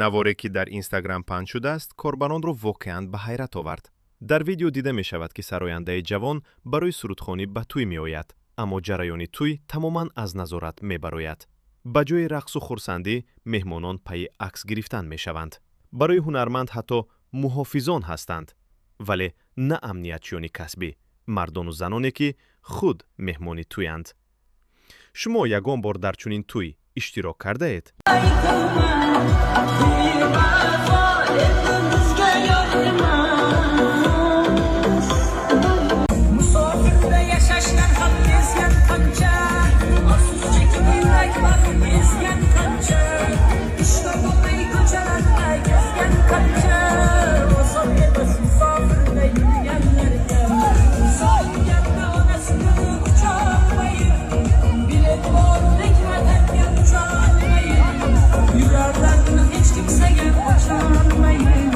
Наворе, ки дар Инстаграм паҳн шудааст, корбаронро воқеан ба ҳайрат овард. Дар видео дида мешавад, ки сарояндаи ҷавон барои сурудхонӣ ба тӯй меояд, аммо ҷараёни тӯй тамоман аз назорат мебарояд. Ба ҷои рақсу хурсандӣ меҳмонон пайи акс гирифтан мешаванд. Барои ҳунарманд ҳатто муҳофизон ҳастанд, вале на амниятчиёни касбӣ, мардону заноне, ки худ меҳмони тӯянд. Шумо ягон бор дар чунин тӯй иштирок кардаед? Musofirda yashashdan ham bezgan qancha, Afsus chekib yurak bag'rim ezgan qancha, Ishlab bo'lmay ko'chalarda kezgan qancha, Oson emas musofirda yurganlarga. Sog'inganda onasini quchoqlayib, Bilet bor, lek vatanga ucholmayib, Yurarlarni hech kimsaga ocholmayib.